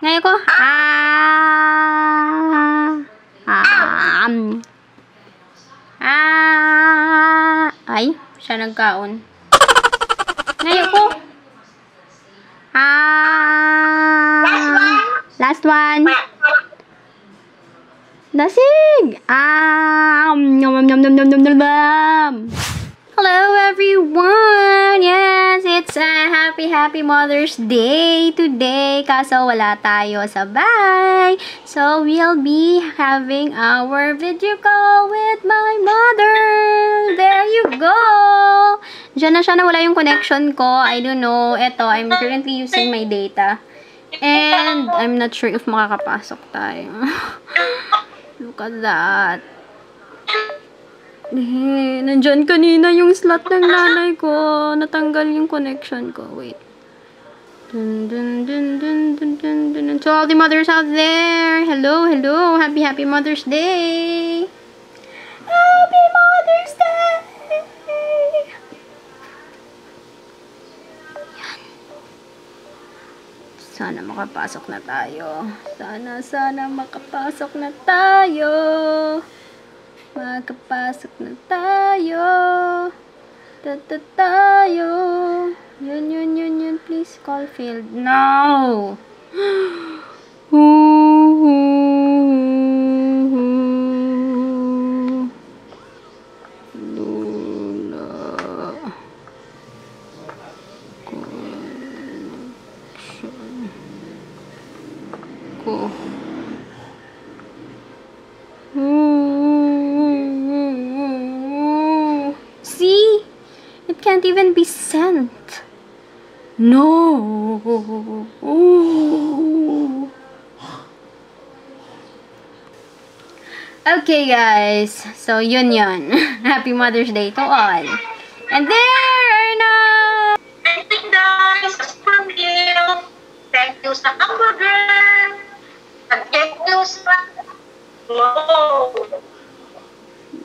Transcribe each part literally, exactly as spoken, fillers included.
Ngayo ko. Ah. Ah. Ah. Ay, siya nagkaon. Ngayo ko. Ah. Last one. Dasig. Ah. Nom, nom, nom. Hello, everyone! Yes, it's a happy, happy Mother's Day today. Kaso wala tayo sa bahay. So, we'll be having our video call with my mother. There you go! Diyan na siya, nawala yung connection ko. I don't know. Eto, I'm currently using my data. And I'm not sure if makakapasok tayo. Look at that. Eh, nandyan kanina yung slot ng nanay ko. Natanggal yung connection ko. Wait. Dun, dun, dun, dun, dun, dun, dun. To all the mothers out there, hello, hello. Happy, happy Mother's Day. Happy Mother's Day. Yan. Sana makapasok na tayo. Sana, sana makapasok na tayo. Makapasok na tayo. Ta, ta, tayo. Yun, yun, yun, yun. Please call failed. No! Lola. Connection. Ko. See? It can't even be sent. No. Okay, guys. So, yun yun. Happy Mother's Day to all. And there are na. Thank you, guys. Thank you sa hamburger. Thank you sa Wow!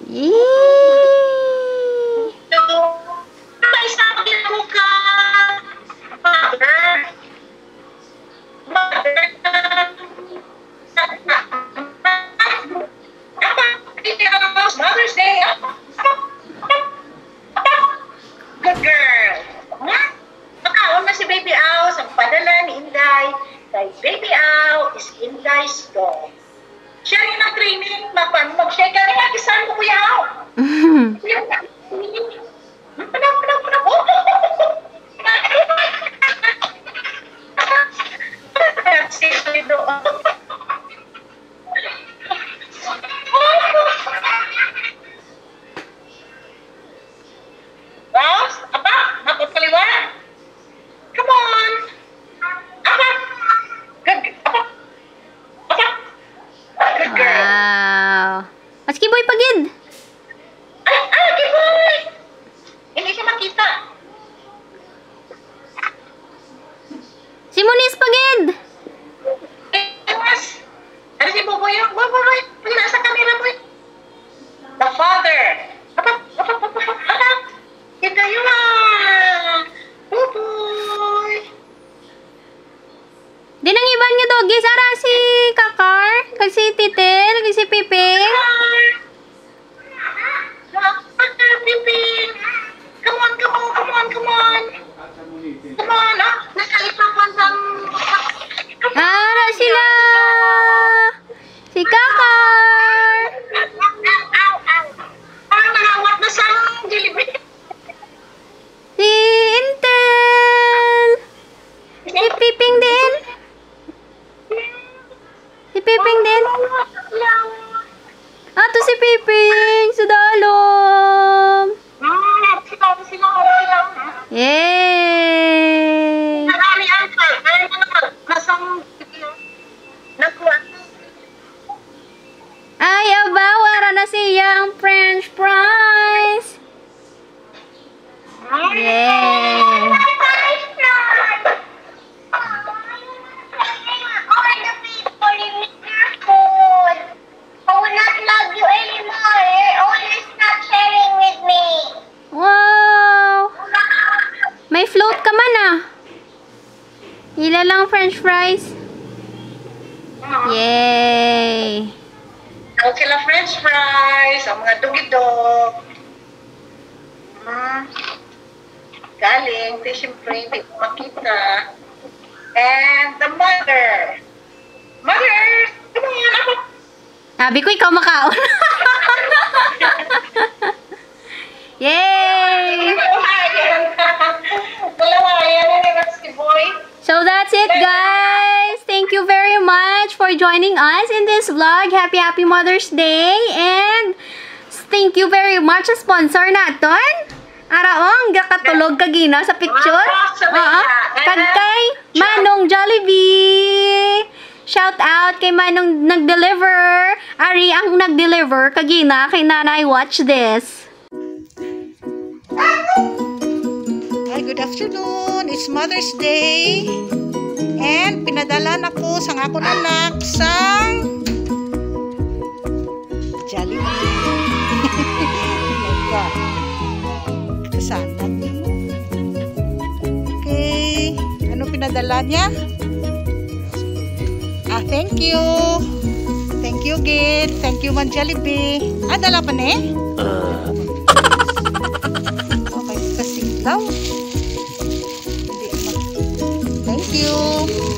Yay! So, may sabi ko ka, mother. Mother. Mother's Day. Good girl. Ha? Makaon na si Baby Aw sa padala ni Inday. Kay Baby Aw is Inday's dog. Siya rin ang training, mapa-, mag-shake ka. Kaya kisan mo, kuya, oh. Kuya, kuya. Ano, ano, ano, oh. Rose, apa? Mapapaliwan? Come on. Apa? Good, apa? Apa? Good girl. Wow. Mas Kiboy pa gid. Ay, ay, Kiboy! Hindi siya makita. Si Moniz pa gid. Yes. Ano si Buboy yun? Boy, boy, boy. Pagkita sa camera, boy. The father. Apa, apa, apa, apa, apa? Kita yun, ah. Buboy. Di nang iban nga doggies, ara si Kakar, kag si Titil, kag si Piping. Piping. Come on, come on, come on, come on. Come on, ah. Nasa itapan sang Ah, ara sila. Si Kakar. Ow, ow, ow. Parang nangawat na sa Jollibee. Si Intel. Si Piping din. Si Piping din. Ato si Piping sa dalom. Yay! Ay, abaw, ara na siya ang French fries. Yay! All the people in Liverpool. I will not love you anymore. You're always not sharing with me. Wow! May float ka man, ah. Ila lang French fries. Yay! Ang sila french fries, ang mga dugidog. Mm. Galing, di siyempre, di ko makita. And the mother. Mother, come on, ako. Sabi ko, ikaw makaon. Yay! Dalawa yan. Dalawa yan, ano, si boy. So that's it, guys. Thank you very much for joining us in this vlog. Happy, happy Mother's Day. And thank you very much sa sponsor naton. Ara, oh, ang gakatulog kagina sa picture. Wow, sa Oo. Kag kay Manong Jollibee. Shout out kay Manong nag-deliver. Ari ang nag-deliver kagina kay Nanay. Watch this. Hi, good afternoon. It's Mother's Day. And pinadala na ko sang akon anak sang Jollibee. Nagka-, kasanag. Okay. Ano pinadala niya? Ah, thank you. Thank you, gid. Thank you, man Jollibee. Ah, dala pa ni? Okay, kasi daw. Hindi pa. Thank you.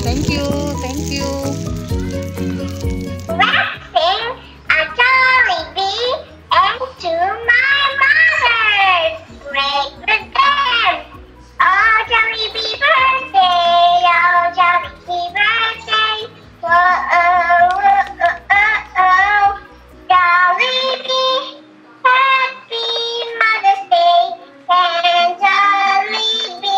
Thank you. Thank you. Wrapping a Jollibee into my mother's great revenge. Oh, Jollibee birthday, oh, Jollibee birthday. Oh, oh, oh, oh, oh, oh. Jollibee, happy Mother's Day, and Jollibee.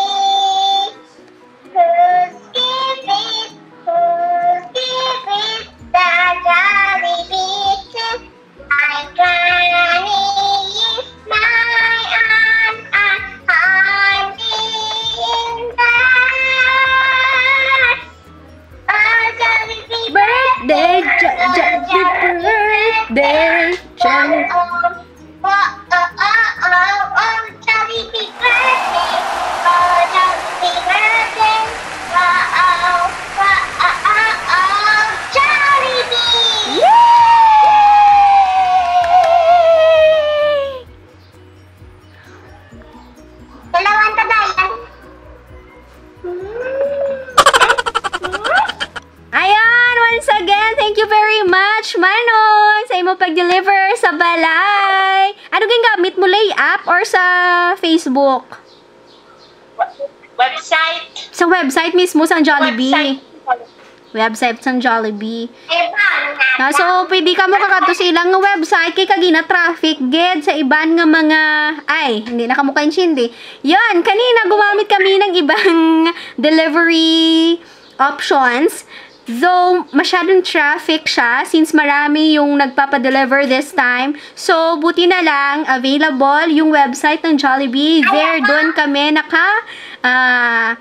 Who's giving, who's giving the Jollibee kiss? My granny is my aunt, and auntie in the air. Oh, Jollibee Birthday, birthday, jo-, jo-, Jollibee birthday, birthday, Jollibee. Oh, oh, oh, oh, oh, oh, Jollibee birthday. Oh, Jollibee birthday. Oh, oh, oh, oh, oh, oh, Jollibee. Yay! Dalawang kagayan. Ayan, once again, thank you very much, Manong, sa imo pag-deliver sa balay. Ano gingamit mo, Lay app or sa Facebook? Website. Sa website mismo, sa Jollibee. Website. Website sang Jollibee. Ah, so, pwede kamo kakadto sa ilang nga website kay kagina traffic gid sa iban nga mga, ay, hindi na kamo kaintindi. Yon, kanina gumamit kami ng ibang delivery options. Though masyadong traffic siya since marami yung nagpapa-deliver this time. So, buti na lang available yung website ng Jollibee. There, doon kami naka, ah,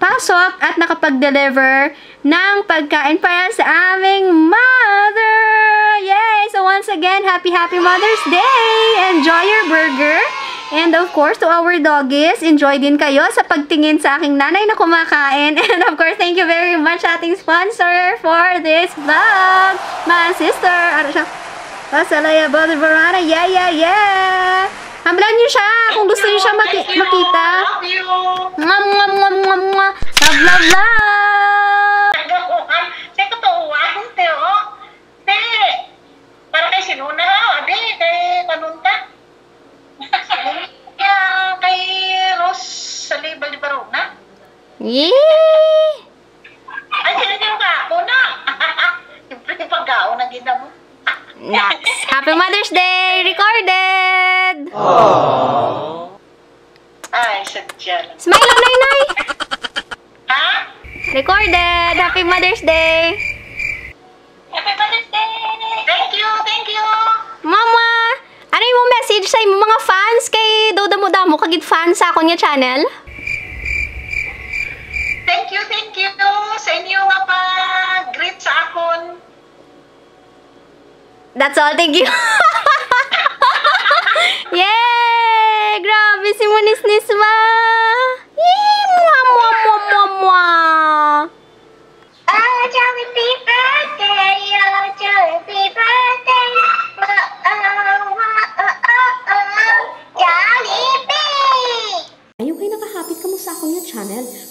pasok at nakapag-deliver ng pagkain para sa aming mother! Yay! So once again, happy, happy Mother's Day! Enjoy your burger! And of course, to our doggies, enjoy din kayo sa pagtingin sa aking nanay na kumakain. And of course, thank you very much sa ating sponsor for this vlog, my sister. Ano siya? Pasalaya Body Verona. Yeah, yeah, yeah! Hamblan niyo siya kung gusto niyo siya maki-, makita. Love you. Mwah, mwah, mwah, mwah, mwah. Love, love, love. Nagakuhan. Sa katuuan, te, oh. Te, para kay sino na, abi, kay kanunta. Kaya kay Rose Salibal di Barona. Yee! Ay, sino yung kapo na? Siyempre, pagkaon ang gina mo. Next. Happy Mother's Day! Recorded! Ay, sadya lang. Smile, oh, Nay, Nay! Ha? Recorded! Happy Mother's Day! Happy Mother's Day! Thank you, thank you! Mama! Ano yung message sa imong mga fans? Kay daw damo-damo ka gid fans sa akon nga channel. Thank you, thank you sa inyo nga pag-greet sa akon. That's all. Thank you. Yay! Grabe si Munisnis ba? Yay! Mwa, mwa, mwa, mwa, mwa. Oh, Jollibee birthday.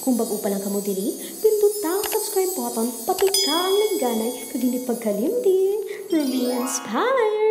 Kung bag-o pa lang kamo diri, pinduta ang subscribe button, patika ang lingganay, kag hindi pagkalimti, remain inspired!